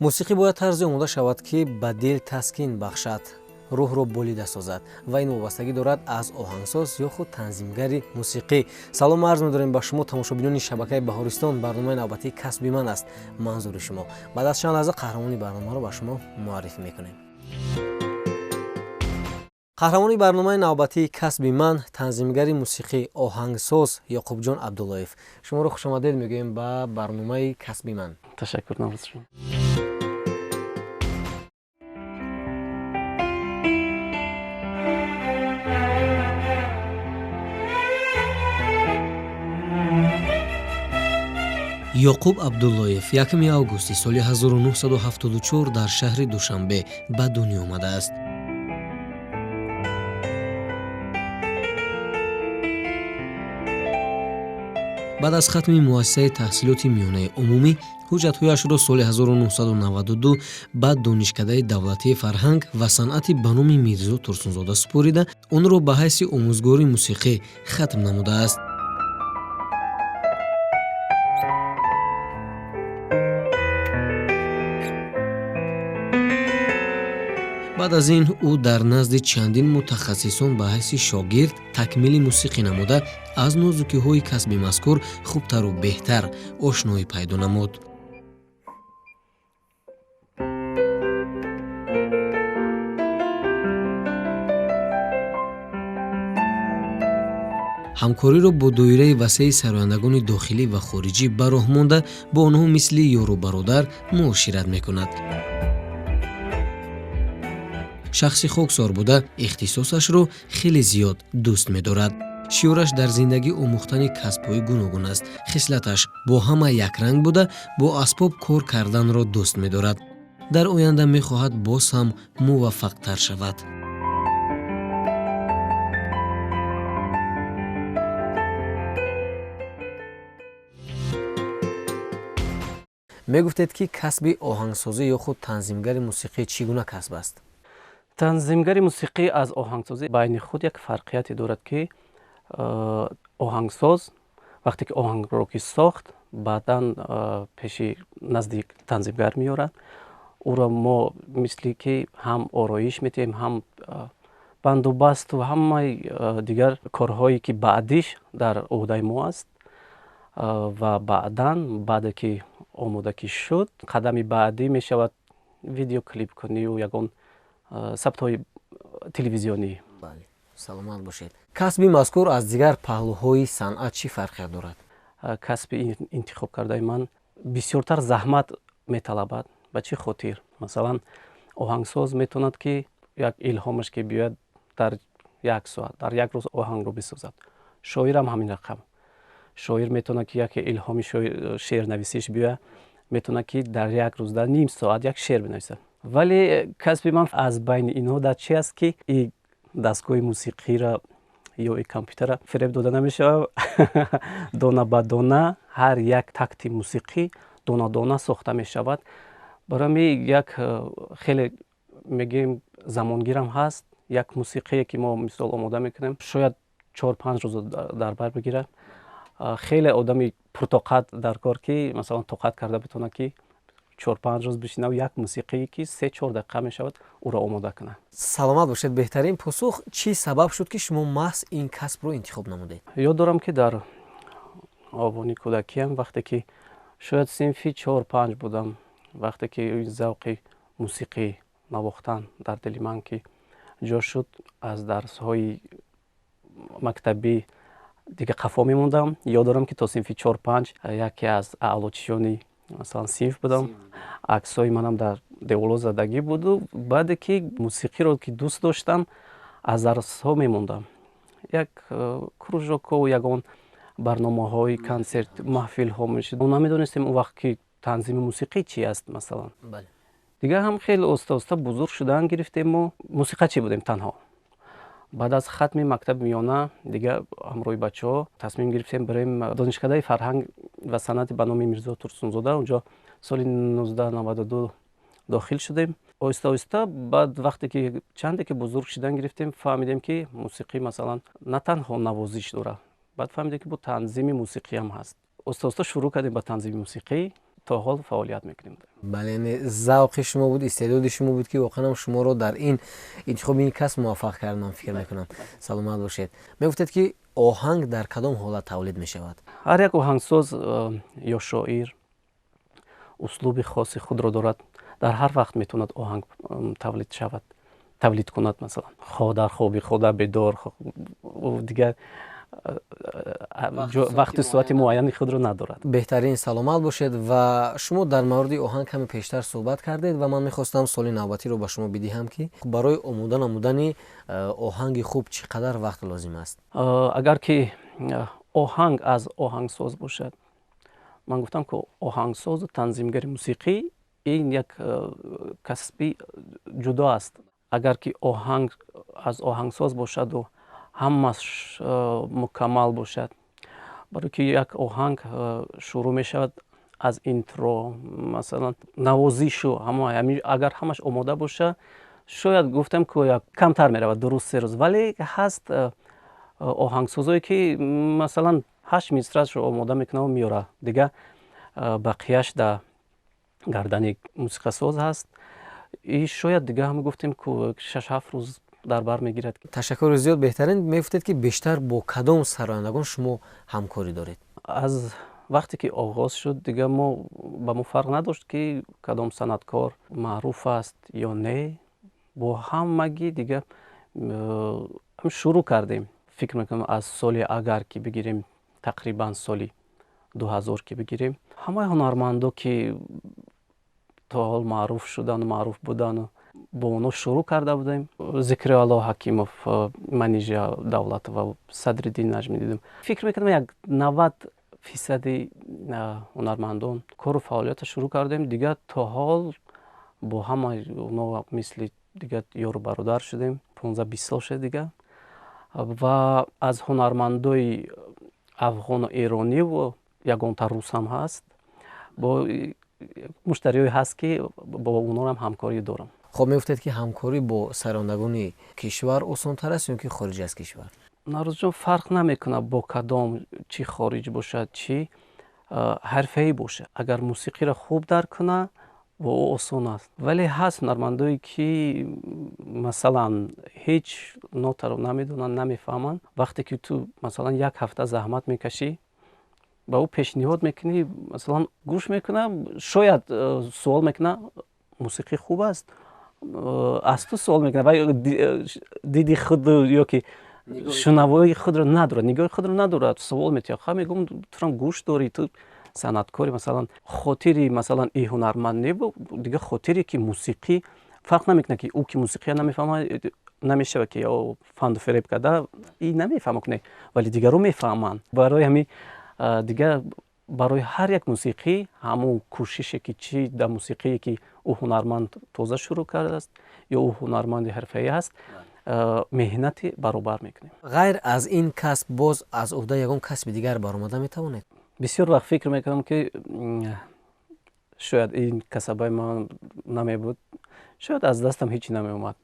Мусиқӣ бояд тарзе омода шавад, ки ба дил таскин бахшад, рӯҳро болида созад ва ин вобастагӣ дорад аз оҳангсоз ё худ танзимгари мусиқӣ. Салом арз медорем ба шумо, тамошобинони шабакаи Баҳористон. Барномаи навбатии «Касби ман» аст манзури шумо. Баъд аз чанд лаҳза қаҳрамони барномаро ба шумо муаррифӣ мекунем. Қаҳрамони барномаи навбатии «Касби ман» танзимгари мусиқӣ, оҳангсоз Ёқубҷон Абдуллоев. Шуморо хушомадед мегӯем ба барномаи «Касби ман». Ташаккур, Наврӯзҷон. Ёқуб Абдуллоев 1 августи соли 1974 дар шаҳри Душанбе ба дунё омадааст. Баъд аз хатми муассисаи таҳсилоти миёнаи умумӣ ҳуҷҷатҳояшро соли 1992 ба Донишкадаи давлатии фарҳанг ва санъати ба номи Мирзо Турсунзода супорида, онро ба ҳайси омӯзгори мусиқӣ хатм намудааст. Баъд аз ин ӯ дар назди чандин мутахассисон ба ҳайси шогирд такмили мусиқӣ намуда, аз нозукиҳои касби мазкур хубтару беҳтар ошноӣ пайдо намуд. Ҳамкориро бо доираи васеи сарояндагони дохилӣ ва хориҷӣ ба роҳ монда, бо онҳо мисли ёру бародар муошират мекунад. Шахси хоксор буда, ихтисосашро хеле зиёд дӯст медорад. Шиёраш дар зиндагӣ омӯхтани касбҳои гуногун аст. Хислаташ бо ҳама якранг буда, бо асбоб кор карданро дӯст медорад. Дар оянда мехоҳад боз ҳам муваффақтар шавад. Мегуфтед, ки касби оҳангсозӣ ё худ танзимгари мусиқӣ чӣ гуна касб аст? Танзимгари мусиқӣ аз оҳангсозӣ байни худ як фарқияте дорад, ки оҳангсоз вақте ки оҳангро ки сохт, баъдан пеши назди танзимгар меорад. Ӯро мо мисли ки ҳам ороиш медиҳем, ҳам бандубасту ҳамаи дигар корҳое, ки баъдиш дар ӯҳдаи мо аст. Ва баъдан, баъде ки омода ки шуд, қадами баъдӣ мешавад видеоклипкунию ягон сабтҳои телевизионӣ. Бале, саломат бошед. Касби мазкур аз дигар паҳлӯҳои санъат чӣ фарқият дорад? Касби интихоб кардаи ман бисёртар заҳмат металабад. Ба чӣ хотир? Масалан, оҳангсоз метавонад, ки як илҳомаш ки биёяд, дар як соат, дар як рӯз оҳангро бисозад. Шоирам ҳамин рақам. Шоир метавонад, ки яке илҳоми шеърнависиш биёяд, метавонад, ки дар як рӯз, дар ним соат як шеър бинависад. Вале касби ман аз байни инҳо дар чи аст, ки и дастгоҳи мусиқиро ё и компютера фиреб дода намешавад. Дона ба дона ҳар як такти мусиқӣ дона дона сохта мешавад. Барои ҳамин як хеле, мегӯем, замонгирам ҳаст. Як мусиқие, ки мо мисол омода мекунем, шояд 4-5 рӯз дар бар бигирад. Хеле одами пуртоқат дар кор, ки масалан тоқат карда битавонад, ки 4-5 рӯз бишинав, як мусиқие, ки 3-4 дақиқа мешавад, ӯро омода кунад. Саломат бошед, беҳтарин посух. Чӣ сабаб шуд, ки шумо маҳз ин касбро интихоб намудед? Ёд дорам, ки дар овони кӯдакиам, вақте ки шояд синфи 4-5 будам, вақте ки завқи мусиқӣ навохтан дар дили ман ки ҷо шуд, аз дарсҳои мактабӣ дига қафо мемондам. Ёд дорам, ки то синфи 4-5 яке аз аълочиёни, масалан, синф будам. Аксҳои манам дар деволо задагӣ буду. Баъде ки мусиқиро ки дӯст доштам, аз дарсҳо мемондам. Як кружокҳо, ягон барномаҳои консерт, маҳфилҳо мешуд. Намедонистем он вақт, ки танзими мусиқӣ чи аст, масалан. Дигар ҳам хеле оста оста бузург шудан гирифтем. Мо мусиқачӣ будем танҳо. Баъд аз хатми мактаби миёна дигар ҳамроҳи бачаҳо тасмим гирифтем барем Донишкадаи фарҳанг ва санъати ба номи Мирзо Турсунзода. Унҷо соли 1992 дохил шудем. Оҳиста оҳиста баъд, вақте ки чанде ки бузург шудан гирифтем, фаҳмидем, ки мусиқӣ, масалан, на танҳо навозиш дорад. Баъд фаҳмидем, ки бо танзими мусиқиам ҳаст. Оста оста шурӯъ кардем ба танзими мусиқӣ. То ҳол фаъолият мекунем. Бале, яъне завқи шумо буд, истеъдоди шумо буд, ки воқеан шуморо дар ин интихоби ин касб муваффақ кард, ман фикр мекунам. Саломат бошед. Мегуфтед, ки оҳанг дар кадом ҳолат тавлид мешавад? Ҳар як оҳангсоз ё шоир услуби хоси худро дорад. Дар ҳар вақт метавонад оҳанг тавлид шавад, тавлид кунад. Масалан, хоҳ дар хоби, хоҳ дар бедор, дигар вақту соати муайяни худро надорад. Беҳтарин, саломат бошед. Ва шумо дар мавриди оҳанг каме пештар суҳбат кардед ва ман мехостам суоли навбатиро ба шумо бидиҳам, ки барои омода намудани оҳанги хуб чӣ қадар вақт лозим аст? Агар ки оҳанг аз оҳангсоз бошад, ман гуфтам, ки оҳангсозу танзимгари мусиқӣ ин як касби ҷудо аст. Агар ки оҳанг аз оҳангсоз бошаду ҳамаш мукаммал бошад, барои ки як оҳанг шурӯъ мешавад аз интро, масалан, навозишу агар ҳамаш омода боша, шояд гуфтам, ки камтар меравад, 2 рӯз, 3 рӯз. Вале ҳаст оҳангсозое, ки масалан ҳашт мисраашро омода мекунаву меёра, дигар бақияш дар гардани мусиқасоз ҳаст. И шояд дига ҳам гуфтем, ки 6-7 рӯз дар бар мегирад. Ташаккури зиёд, беҳтарин. Мегуфтед, ки бештар бо кадом сарояндагон шумо ҳамкорӣ доред? Аз вақте ки оғоз шуд, дига мо ба мо фарқ надошт, ки кадом санъаткор маъруф аст ё не, бо ҳамагӣ дига шурӯъ кардем. Фикр мекунам, аз соли, агар ки бигирем, тақрибан соли 2000 ки бигирем, ҳамаи ҳунармандо, ки то ҳол маъруф шудану маъруф будану, бо онҳо шурӯъ карда будем. Зикриалло Ҳакимов, Манижа Давлатова, Садриддин Наҷмиддинов. Фикр мекунам, як 90 фисади ҳунармандон кору фаъолиятро шурӯъ кардем. Дигар то ҳол бо ҳамаи онҳо мисли дигар ёру бародар шудем. 15-20 сол шуд дигар. Ва аз ҳунармандои афғону эрониву ягонта русам ҳаст, бо муштариҳое ҳаст, ки бо онҳоам ҳамкорӣ дорам. Хоб, мегуфтед, ки ҳамкорӣ бо сарояндагони кишвар осонтар аст ё ки хориҷ аз кишвар? Наврӯзҷон, фарқ намекунад бо кадом, чӣ хориҷ бошад, чӣ ҳарфаӣ бошад. Агар мусиқиро хуб дарк кунад, бо ӯ осон аст. Вале ҳаст ҳунармандое, ки масалан ҳеҷ нотаро намедонанд, намефаҳманд. Вақте ки ту масалан як ҳафта заҳмат мекашӣ, ба ӯ пешниҳод мекунӣ, масалан, гӯш мекунад, шояд суол мекунад: «Мусиқӣ хуб аст?» Аз ту суол мекунад ва диди худ ё ки шунавоии худро надорад, нигоҳи худро надорад, суол метиҳад. Ха, мегӯм, турам гӯш дорӣ, ту санъаткори. Масалан, хотири масалан и ҳунарманд не, дигар хотире ки мусиқӣ фарқ намекунад, ки ӯ ки мусиқия намефаҳмад, намешавад, ки ё фанду фиреб карда и намефаҳмад, не, вале дигарон мефаҳманд. Барои ҳамин дигар барои ҳар як мусиқӣ ҳамон кӯшише, ки чӣ дар мусиқие, ки ӯ ҳунарманд тоза шурӯъ кардааст ё ӯ ҳунарманди ҳирфаӣ аст, меҳнати баробар мекунем. Ғайр аз ин касб, боз аз уҳдаи ягон касби дигар баромада метавонед? Бисёр вақт фикр мекунам, ки шояд ин касабаи ман намебуд, шояд аз дастам ҳеҷ намеомад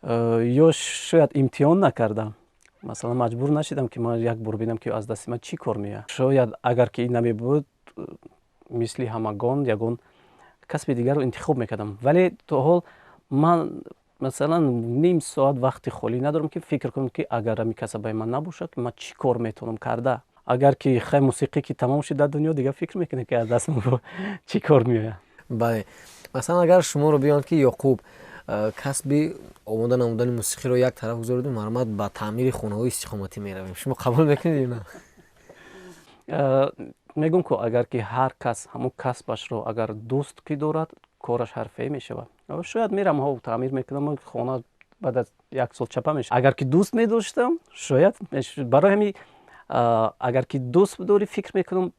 ё шояд имтиҳон накардам, масалан, маҷбур нашидам, ки ман як бор бинам, ки аз дасти ман чӣ кор меояд. Шояд агар ки ин намебуд, мисли ҳамагон ягон касби дигарро интихоб мекардам. Вале то ҳол ман масалан ним соат вақти холӣ надорам, ки фикр кунам, ки агар ҳамин касабаи ман набошад, ман чӣ кор метавонам карда. Агар ки хай мусиқӣ ки тамом шуд дар дунё, дигар фикр мекунем, ки аз дастам чӣ кор меояд. Бале, масалан, агар шуморо биёянд, ки Ёқуб, касби омода намудани мусиқиро як тараф гузориду марҳамат, ба таъмири хонаҳои истиқоматӣ меравем, шумо қабул мекунед ё на? Мегӯм, ку агар ки ҳар кас ҳамон касбашро агар дӯст ки дорад, кораш ҳарфаӣ мешавад. Шояд мерам, ҳо, таъмир мекунам хона, баъд аз як сол чапа мешавад. Агар ки дӯст медоштам, шояд. Барои ҳамин, агар ки дӯст дорӣ, фикр мекунам,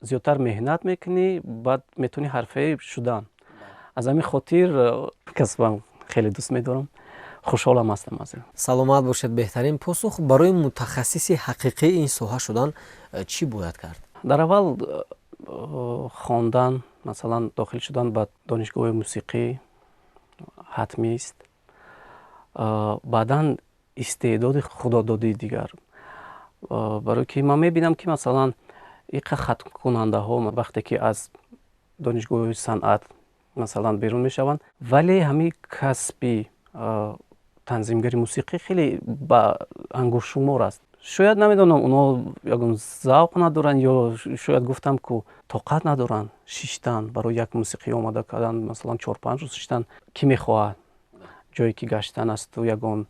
зиёдтар меҳнат мекунӣ, баъд метавонӣ ҳарфаӣ шудан. Аз ҳамин хотир касбам хеле дӯст медорам, хушҳолам ҳастам аз ин. Саломат бошед, беҳтарин посух. Барои мутахассиси ҳақиқии ин соҳа шудан чӣ бояд кард? Дар аввал хондан, масалан, дохил шудан ба донишгоҳи мусиқӣ ҳатмист. Баъдан истеъдоди худододии дигар, барое ки ман мебинам, ки масалан иқа хаткунандаҳо вақте ки аз донишгоҳи санъат масалан берун мешаванд, вале ҳамин касби танзимгари мусиқӣ хеле ба ангуштшумор аст. Шояд намедонам, онҳо ягон завқ надоранд ё шояд гуфтам ку тоқат надоранд шиштан барои як мусиқӣ омода кардан, масалан 4-5 рӯз шиштан. Кӣ мехоҳад ҷое ки гаштан асту ягон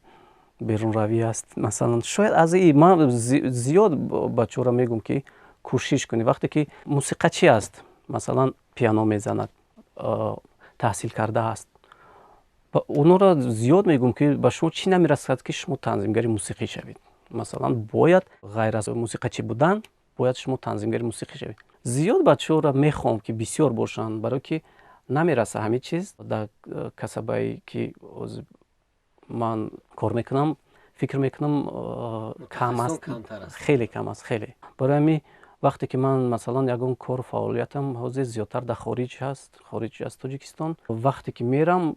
берунравӣ аст, масалан шояд аз ман зиёд бачаҳоро мегӯм ки кӯшиш кунед. Вақте ки мусиқа чи аст, масалан пиано мезанад, таҳсил карда аст, онҳоро зиёд мегӯм ки ба шумо чӣ намерасад ки шумо танзимгари мусиқӣ шавед. Масалан бояд ғайр аз мусиқачӣ будан бояд шумо танзимгари мусиқӣ шавед. Зиёд бачаҳоро мехоҳам ки бисёр бошанд, барое ки намераса ҳамин чиз дар касабае ки ман кор мекунам, фикр мекунам кам аст, хеле кам аст, хеле. Барои ҳамин вақте ки ман масалан ягон кор фаъолиятам ҳозир зиёдтар дар хориҷ ҳаст, хориҷ аз Тоҷикистон, вақте ки мерам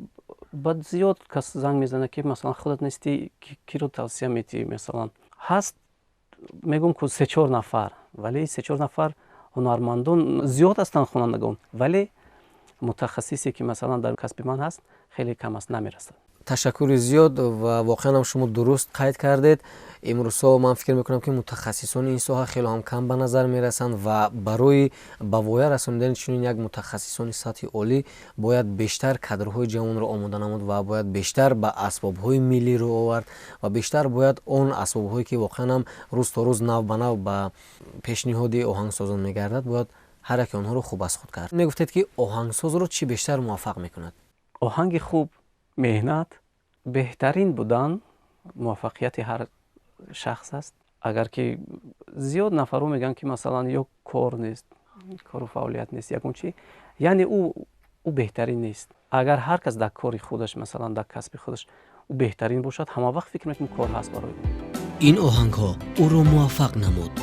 баъд зиёд кас занг мезанад ки масалан худат нестӣ, киро тавсия метиҳӣ. Масалан ҳаст, мегӯм ку 3-4 нафар, вале 3-4 нафар ҳунармандон зиёд ҳастанд, хонандагон, вале мутахассисе ки масалан дар касби ман ҳаст хеле кам аст, намерасад. Ташаккури зиёд ва воқеан ҳам шумо дуруст қайд кардед. Имрӯзҳо ман фикр мекунам ки мутахассисони ин соҳа хеле ҳам кам ба назар мерасанд ва барои ба воя расонидани чунин як мутахассисони сатҳи олӣ бояд бештар кадрҳои ҷавонро омода намуд ва бояд бештар ба асбобҳои миллӣ рӯ овард ва бештар бояд он асбобҳое ки воқеан ҳам рӯз то рӯз нав ба нав ба пешниҳоди оҳангсозон мегардад, бояд ҳар яке онҳоро хуб аз худ кард. Мегуфтед ки оҳангсозро чӣ бештар муваффақ мекунад? Оҳанги хуб, меҳнат, беҳтарин будан муваффақияти ҳар шахс аст. Агар ки зиёд нафарҳо мегӯянд ки масалан ё кор нест, кору фаъолият нест, ягон чи, яъне ӯ беҳтарин нест. Агар ҳар кас дар кори худаш, масалан дар касби худаш ӯ беҳтарин бошад, ҳама вақт фикр мекунем кор ҳаст барои ӯ. Ин оҳангҳо ӯро муваффақ намуд.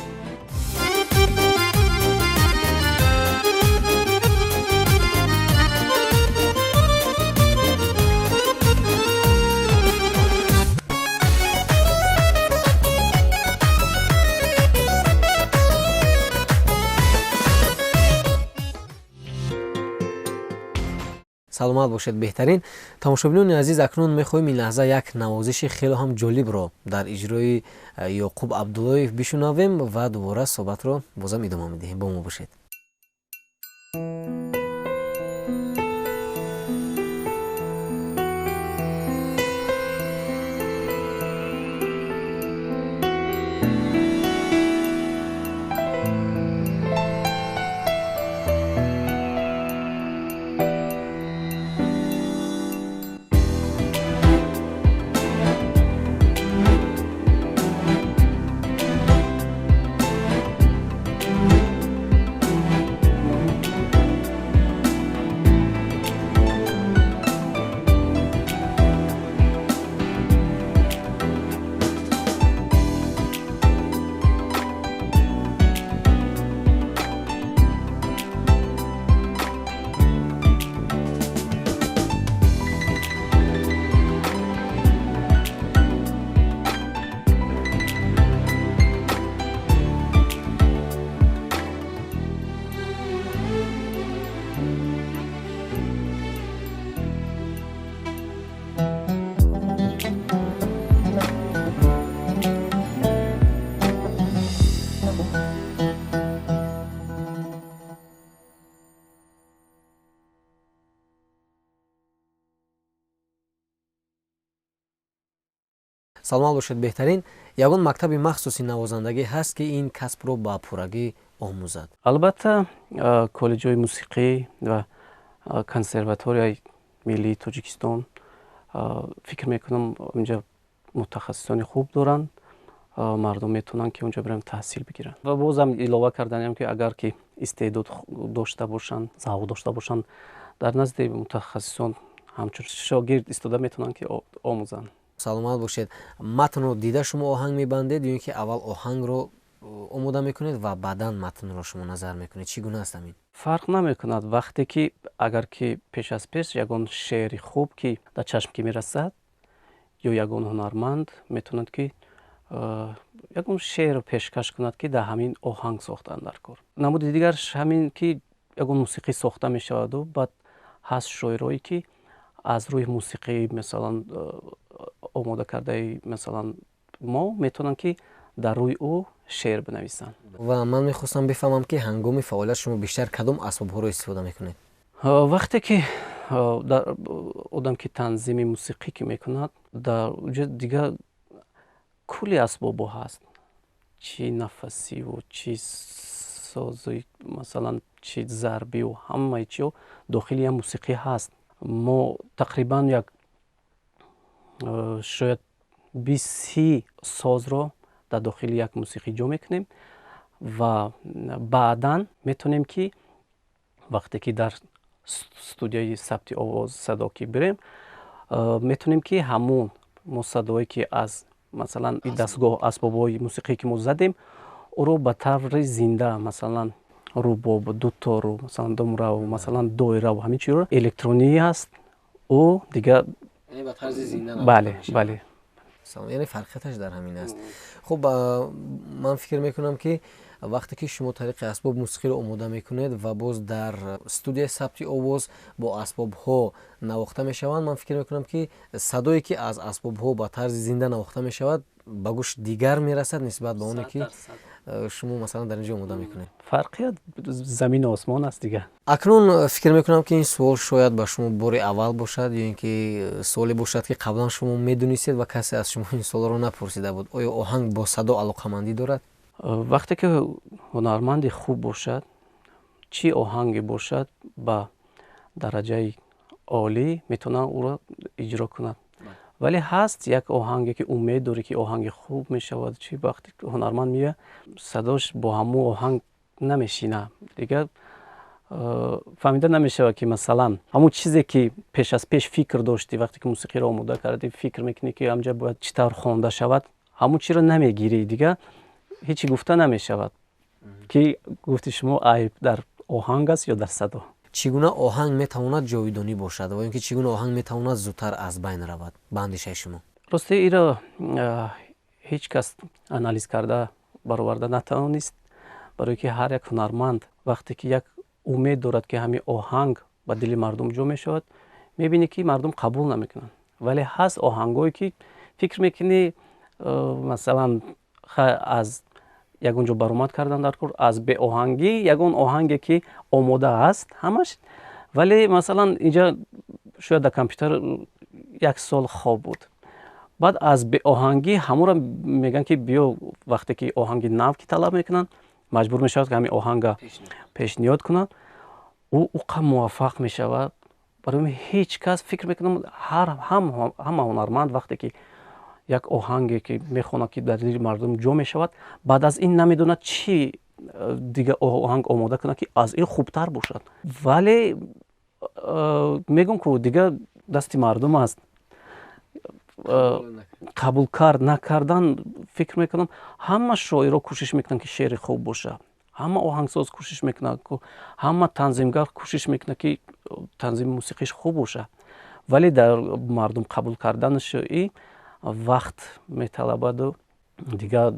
Саломат бошед, беҳтарин. Тамошобинони азиз, акнун мехоҳем ин лаҳза як навозиши хеле ҳам ҷолибро дар иҷрои Ёқуб Абдуллоев бишунавем ва дубора суҳбатро бозам идома медиҳем. Бо мо бошед. Саломат бошед, беҳтарин. Ягон мактаби махсуси навозандагӣ ҳаст ки ин касбро ба пуррагӣ омӯзад? Албатта, коллеҷҳои мусиқӣ ва консерваторияи миллии Тоҷикистон, фикр мекунам онҷа мутахассисони хуб доранд, мардум метавонанд ки онҷа биранд таҳсил бигиранд. Ва бозам илова карданиам ки агар ки истеъдод дошта бошанд, завқ дошта бошанд, дар назди мутахассисон ҳамчун шогирд истода метавонанд ки омӯзанд. Саломат бошед. Матнро дида шумо оҳанг мебандед ё ин ки аввал оҳангро омода мекунед ва баъдан матнро шумо назар мекунед? Чӣ гуна аст ҳамин? Фарқ намекунад. Вақте ки агар ки пеш аз пеш ягон шеъри хуб ки дар чашм ки мерасад, ё ягон ҳунарманд метавонад ки ягон шеър пешкаш кунад ки дар ҳамин оҳанг сохтанд дар кор. Намуди дигарш ҳамин ки Ягон мусиқӣ сохта мешаваду баъд ҳаст шоирое, ки аз рӯи мусиқӣ, масалан, омода кардаи, масалан, мо метавонанд, ки дар рӯи ӯ шеър бинависанд. Ва ман мехостам бифаҳмам, ки ҳангоми фаъолият шумо бештар кадом асбобҳоро истифода мекунед? Вақте ки одам ки танзими мусиқӣ ки мекунад, дар уҷа дигар кулли асбобҳо ҳаст: чӣ нафасиву, чӣ созу, масалан, чӣ зарбиву, ҳамаи чиҳо дохили як мусиқӣ ҳаст. Мо тақрибан як шояд 20-30 созро дар дохили як мусиқӣ ҷо мекунем ва баъдан метавонем, ки вақте ки дар студияи сабти овоз садо ки бирем, метавонем, ки ҳамун мо садое, ки аз, масалан, дастгоҳ асбобҳои мусиқие, ки мо задем, ӯро ба таври зинда, масалан, рубобу дутору, масалан, домраву, масалан, доираву, ҳамин чизро электронӣ ҳаст, ӯ дигар. Бале. Яъне фарқияташ дар ҳамин аст. Хуб, ман фикр мекунам, ки вақте ки шумо тариқи асбоб мусиқиро омода мекунед ва боз дар студияи сабти овоз бо асбобҳо навохта мешаванд, ман фикр мекунам, ки садое, ки аз асбобҳо ба тарзи зинда навохта мешавад, ба гӯш дигар мерасад, нисбат ба оне ки шумо, масалан, дар ин ҷо омода мекунед. Фарқият замину осмон аст дигар. Акнун фикр мекунам, ки ин суол шояд ба шумо бори аввал бошад ё ин ки суоле бошад, ки қаблан шумо медонистед ва касе аз шумо ин суолро напурсида буд. Оё оҳанг бо садо алоқамандӣ дорад? Вақте ки ҳунарманди хуб бошад, чӣ оҳанге бошад, ба дараҷаи олӣ метавонад ӯро иҷро кунад. Вале ҳаст як оҳанге, ки умед дорӣ, ки оҳанги хуб мешавад, чӣ вақте ҳунарманд меояд, садош бо ҳамун оҳанг намешинад. Дигар фаҳмида намешавад, ки, масалан, ҳамун чизе, ки пеш аз пеш фикр доштӣ, вақте ки мусиқиро омода кардӣ, фикр мекунӣ, ки ҳамҷа бояд чӣ тавр хонда шавад, ҳамун чиро намегирӣ. Дигар ҳечи гуфта намешавад, ки гуфти шумо айб дар оҳанг аст ё дар садо. Чӣ гуна оҳанг метавонад ҷовидонӣ бошад ва ё ин ки чӣ гуна оҳанг метавонад зудтар аз байн равад, ба андешаи шумо? Рости, иро ҳеҷ кас анализ карда бароварда натавонист, барое ки ҳар як ҳунарманд вақте ки як умед дорад, ки ҳамин оҳанг ба дили мардум ҷо мешавад, мебинӣ, ки мардум қабул намекунанд. Вале ҳаст оҳангое, ки фикр мекунӣ, масалан, аз ягон ҷо баромад кардан дар кор, аз беоҳангӣ ягон оҳанге, ки омода аст ҳамаш, вале, масалан, инҷа шояд дар компютер як сол хоб буд, баъд аз беоҳангӣ ҳамонро мегӯянд, ки биё. Вақте ки оҳанги нав ки талаб мекунанд, маҷбур мешавад, ки ҳамин оҳанга пешниҳод кунад, ӯ уқа муваффақ мешавад. Барои ҳеҷ кас, фикр мекунам, ҳама ҳунарманд вақте ки як оҳанге ки мехонад, ки дар дили мардум ҷо мешавад, баъд аз ин намедонад, чӣ дигар оҳанг омода кунад, ки аз ин хубтар бошад. Вале мегӯм, ку дигар дасти мардум аст, қабул кард, накардан. Фикр мекунам, ҳама шоиро кӯшиш мекунанд, ки шеъри хуб бошад, ҳама оҳангсоз кӯшиш мекунад, ҳама танзимгар кӯшиш мекунад, ки танзими мусиқиш хуб бошад, вале дар мардум қабул карданаш и вақт металабаду дигар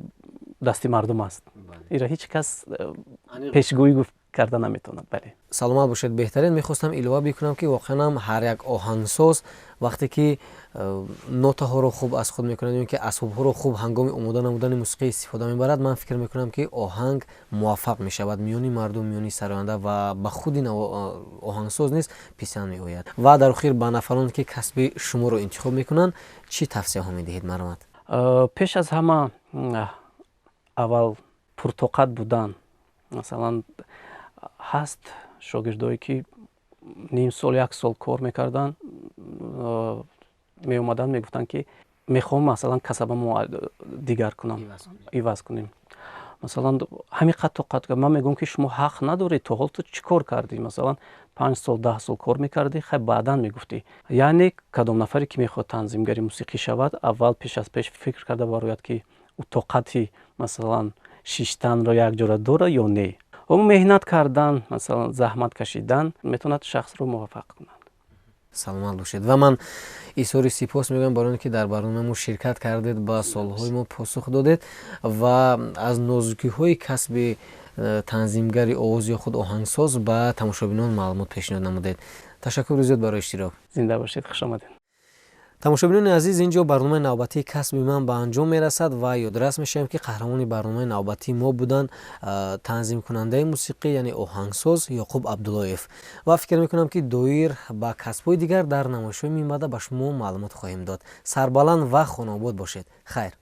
дасти мардум аст. Иро ҳеҷ кас пешгӯӣ гуфт карда наметавонад, бале. Саломат бошед, беҳтарин. Мехостам илова бикунам, ки воқеан ҳам ҳар як оҳангсоз вақте ки нотаҳоро хуб аз худ мекунад ё ки асбобҳоро хуб ҳангоми омода намудани мусиқӣ истифода мебарад, ман фикр мекунам, ки оҳанг муваффақ мешавад миёни мардум, миёни сароянда ва ба худи оҳангсоз низ писанд меояд. Ва дар охир ба нафароне, ки касби шуморо интихоб мекунанд, чӣ тавсияҳо медиҳед, марҳамат? Пеш аз ҳама, аввал пуртоқат будан. Масалан, ҳаст шогирдое, ки ним сол, як сол кор мекарданд, меомаданд, мегуфтанд, ки мехоҳам, масалан, касабамо дигар кунам, иваз кунем, масалан, ҳамин қад тоқат. Ман мегӯям, ки шумо ҳақ надоред, то ҳол ту чӣ кор кардӣ? Масалан, 5 сол, 10 сол кор мекардӣ, хай, баъдан мегуфтӣ. Яъне кадом нафаре, ки мехоҳад танзимгари мусиқӣ шавад, аввал пеш аз пеш фикр карда барояд, ки ӯ тоқати, масалан, шиштанро якҷора дорад ё не. Меҳнат кардан, масалан, заҳмат кашидан метавонад шахсро муваффақ кунад. Саломат бошед. Ва ман изҳори сипос мегӯям барои он ки дар барномаи мо ширкат кардед, ба суолҳои мо посух додед ва аз нозукиҳои касби танзимгари овоз ё худ оҳангсоз ба тамошобинон маълумот пешниҳод намудед. Ташаккури зиёд барои иштирок. Зинда бошед, хуш омадед. Тамошобинони азиз, ин ҷо барномаи навбатии «Касби ман» ба анҷом мерасад ва ёдрас мешавем, ки қаҳрамони барномаи навбатии мо буданд танзимкунандаи мусиқӣ, яъне оҳангсоз Ёқуб Абдуллоев. Ва фикр мекунам, ки доир ба касбҳои дигар дар намоишҳои минбаъда ба шумо маълумот хоҳем дод. Сарбаланд ва хонаобод бошед. Хайр.